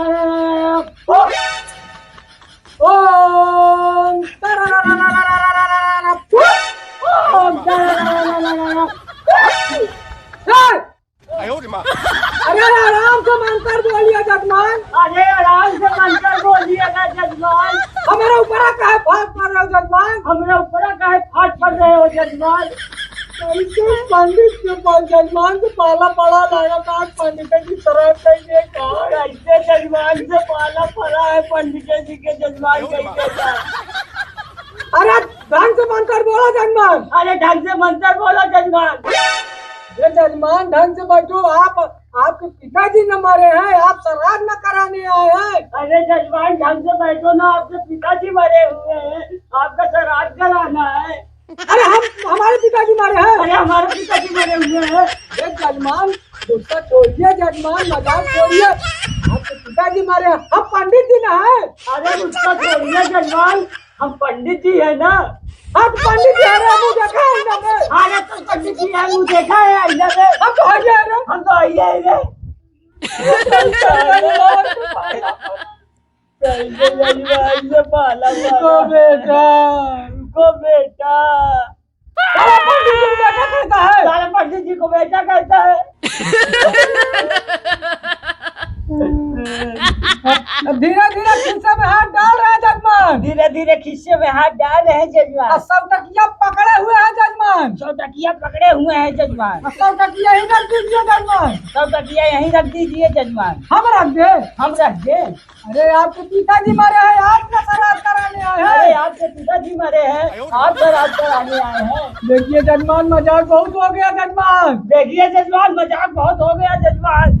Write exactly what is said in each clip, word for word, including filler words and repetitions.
ओम ओम ए! अरे आराम से मंत्र बोलिए जजमान। अरे आराम से मंत्र बोलिएगा जजमान। हमारे ऊपर काहे फाट पड़ रहे हो जजमान? हमारे ऊपर काहे फाट पड़ रहे हो जजमान? कैसे पंडित के पास जजमान से पाला पड़ा लगा था, पंडित की शराब चाहिए का? कैसे जजमान से पाला पड़ा है पंडित जी के जजमान, कैसे का? अरे ढंग से मंत्र बोलो जजमान। अरे ढंग से मंत्र बोलो जजमान। ये जजमान ढंग से बैठो, आप, आपके पिताजी न मरे हैं, आप श्राद्ध न कराने आए हैं। अरे जजमान ढंग से बैठो ना, आपके पिताजी मरे हुए हैं, आपका श्राद्ध कराना है। अरे हम, हमारे पिताजी मरे हैं। अरे हमारे पिताजी मरे हुए हैं। ये जजमान गुस्सा छोड़िए, जजमान मजाक छोड़िए, आपके पिताजी मरे हैं, हम पंडित जी ना है। अरे गुस्सा छोड़िए जजमान, हम पंडित जी है ना। हाँ, तो पंडित जी है ना, मुँह देखा है ना मैं। हाँ, अरे तो पंडित जी है, मुँह देखा है आईना में। हम तो आइए है ना। हम तो आइए है ना। कैसे जजमान से पाला पड़ा। रुको बेटा। रुको बेटा। साला पंडित जी को बेटा कहता है। साला पंडित जी को बेटा कहता है। अब धीरे-धीरे खीसे में हाथ डाल रहे हैं जजमान। धीरे-धीरे खीसे में हाथ डाल रहे हैं जजमान। और सौ टकिया पकड़े हुए हैं जजमान। सौ टकिया पकड़े हुए हैं जजमान। और सौ टकिया ही रख दीजिए जजमान। सौ टकिया यहीं रख दीजिए जजमान। हम रख दे। हम रख दे। अरे आपके पिताजी मरे हैं, आपका श्राद्ध कराने आए हैं। अरे आपके पिताजी मरे हैं, आप श्राद्ध कराने आए हैं। देखिए जजमान, मजाक बहुत हो गया जजमान। देखिए जजमान, मजाक बहुत हो गया जजमान।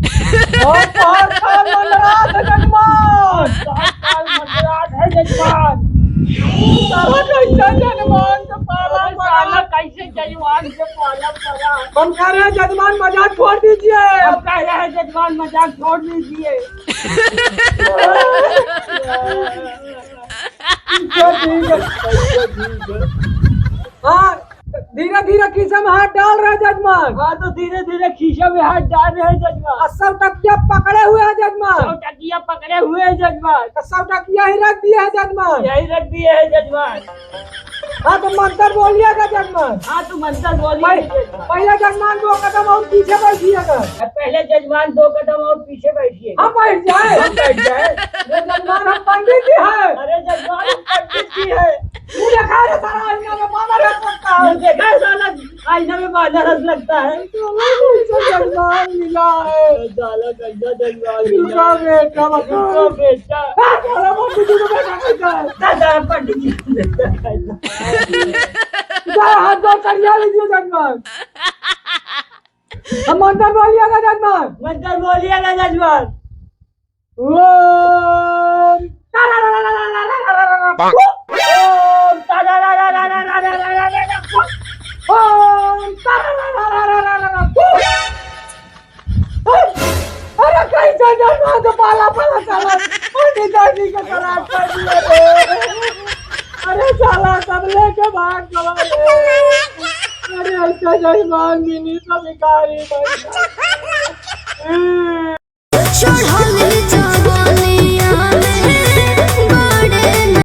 बहुत, बहुत, बहुत मंदराज है जजमान। बहुत, बहुत मंदराज है जजमान। साला कैसे जजमान से पाला पड़ा। साला कैसे जजमान से पाला पड़ा। हम कह रहे हैं जजमान मजाक छोड़ दीजिए। हम कह रहे हैं जजमान मजाक छोड़ दीजिए। ठीक है, ठीक है। हाँ, धीरे धीरे खीसे में हाथ डाल रहे हैं जजमान। हाँ, तो धीरे धीरे खीसे में हाथ डाल रहे हैं जजमान। और सौ टकिया पकड़े हुए हैं जजमान। सौ टकिया पकड़े हुए हैं जजमान। तो सौ टकिया ही रख दिए हैं जजमान। यही रख दिए हैं जजमान। हाँ, तो मंत्र बोलिएगा जजमान। हाँ, तो मंत्र बोलिए पह-, जजमान। पहले जजमान दो कदम और पीछे बैठिएगा। अब पहले जजमान दो कदम और पीछे बैठिए। हम बैठ जाए। हम बैठ जाए। अरे जजमान, हम पंडित जी हैं। अरे जजमान, हम पंडित जी हैं। तू देखा रे साला आईना में बानर हंस लगता है। तू देखा रे साला आईना में बानर हंस लगता है। जजमान मिला है। साला गंदा जजमान मिला है। रुका बेटा, रुका बेटा। हाँ, साला पंडित जी को बेटा कहता है। दादा पंडित जी को बेटा कहता है। जा, हाथ जोड़ करिया लीजिए जजमान। हम मंत्र बोलिएगा जजमान। मंत्र बोलिएगा जजमान। ओम। ओम। अरे कहीं से जजमान से पाला पड़ा साला। अरे दादी के श्राद्ध कर दिए रे। अरे साला सब लेके भाग गवा रे। अरे ऐसा जजमान मिली तो भिखारी बन गया।